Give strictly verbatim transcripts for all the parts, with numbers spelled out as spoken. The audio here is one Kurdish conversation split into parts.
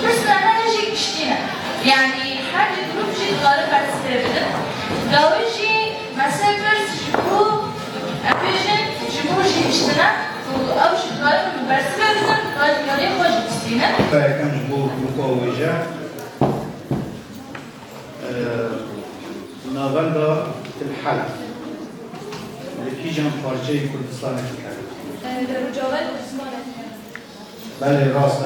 Pirsgirêka me jî giştî ne. Yanî her du grûp jî dikarin bersivê bidin. Dawî jî me sê pirs ji bo, em bêjin, ji bo jî hiştine û ew jî dikarin bersivê bidin, dikarin yariyê xwe jî bistînin. Yekem ji bo grûpa wêje, e, navenda Til Helef li kîjan parçeyê Kurdistanê dikeve? Li Rojava Kurdistanê. Belê, rast e.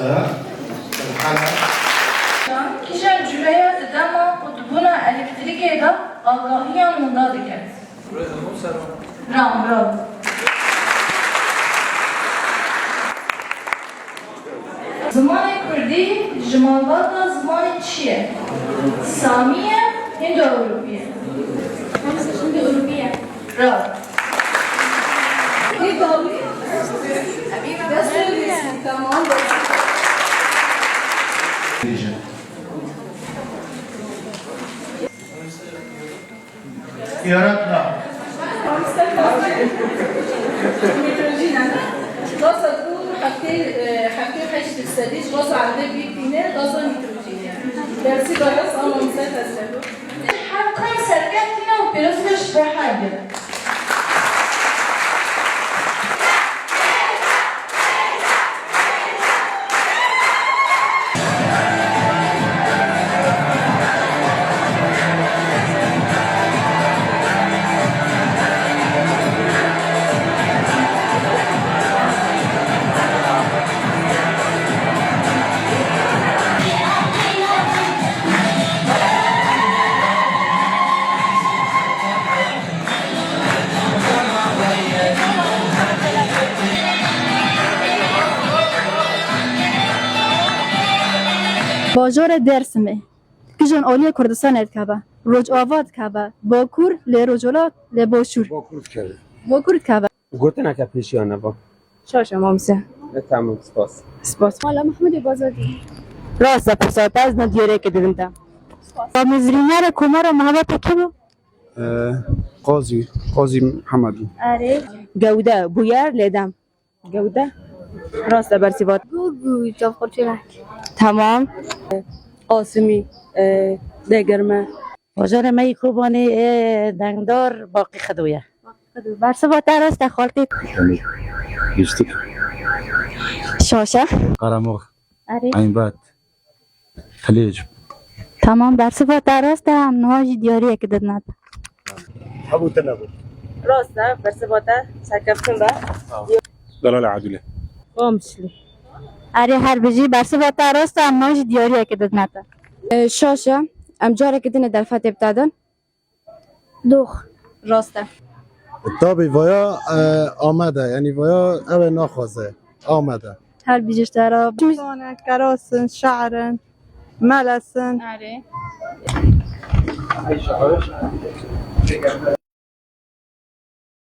Kîjan cureya di dema qutbûna elektrîkê de agahiyan winda dike? Ram, bravo. Zimanê kurdî ji malbata zimanê çi ye? Samî ye, Hîndo-Ewropî ye? Hîndo-Ewropî ye. Bravo. Destê wî, tamam. Yaratma. Nitrojîn e. Gaza ku heftê, e, heftê û heşt fîsedî ji gaza erdê bîr tîne, gaza nitrojînê ye. Dersî dayas ama misal tezlebo. Her kan serkeftina û pêroz be ji te her du. Bajarê Dêrsimê. Kijan aliyê Kurdistanê dikeve? Rojava dikeve, Bakur, lê Rojhilat, lê Başûr. Bakur dikeve. Bakur dikeve. Gotineke pêşiya neva. Şaş e, mamoste. E, tamam, spas. Spas. Mala Mehmedê Bazargî. Rast e, pirsa te ez na diyariyekê didim te. Spas. Rêzgirê Komara Mehbeta kî bû? E, Qazî, Qazî Mihemed bû. Erê. Gewde, bûyer, lêdem. Gewde. Rast e, bersîvat. Gû, gû, çavxurçûnek. Tamam. Asimî, e, Dêgirme. Bajarê me yê Kobanê, e, dengdar Baqî Xido ye. Bersiva te rast e, xaltê. Yusuf. Şaş e. Qaramox. Erê. Eynbat. Xilêc. Tamam, bersiva te rast e, em niha jî diyariyekê didine te. Hemû tune bû. Rast e, bersiva te serkeftin be. Delal Adile. Qamişlî. Erê, her bijî, bersiva te rast e, em niha jî diyariyekê didine te. E, şaş e, em carekê din ê derfetê bi te din. Dox. Rast e. Tabî vaya, e, amade, yanî vaya ew ê naxwaze. Amade. Her bijî ji te re. Sonek, keras in, şe'ir in, meles in. Erê.